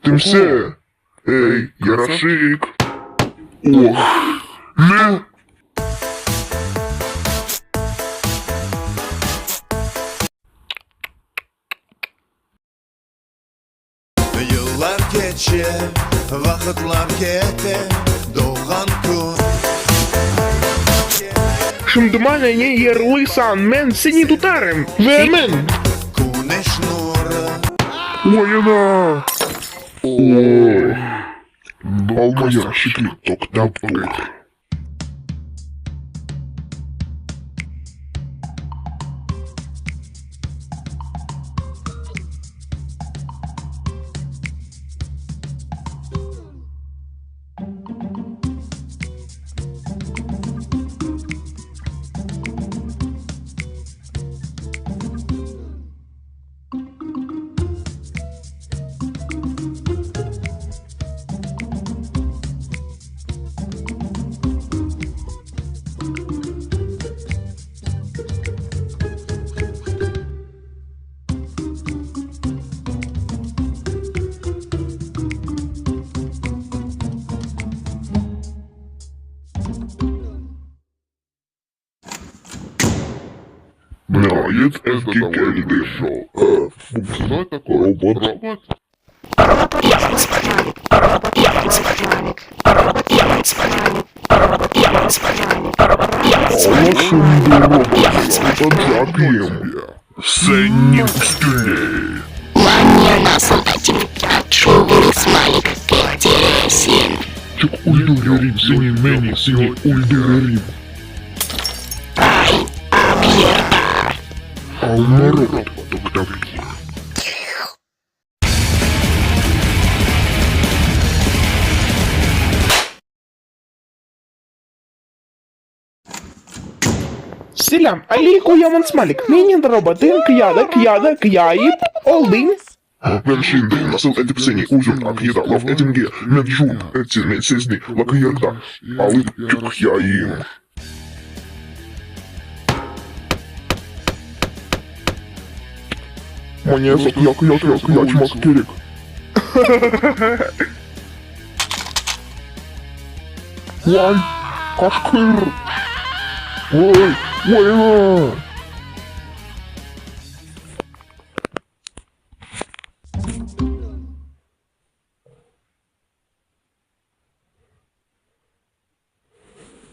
Timse! Ey, yaraşıq! Oh! Ne? Yıllar keçe, vaqıtlar kete, doğğan kün. Şimdi maña ne yerlıysan, men seni tutarım, ve men. Küneş nurı. Vay ana! Oh! Alma yaraşıqlı, toqtap tur. Niayet evge keldim. Bu robot. Ala şimdi robotnı tutacaqım. Seniñ üstüne. Çık öldürerim seni, meni, seni öldürerim. Alma robot, toqtap tur. Selâm aleyku yaman smalik, menen robotım qıyada qıyada qıyayıp oldıñ. Men şimdi nasıl etip seni özüm aqyda laf etimge mecbur etsin men sizni laqyırda alıp çıqayım. Maña yaq yaq yaq açmaq kerek. Vay, qaşqır! Vay, vay ana!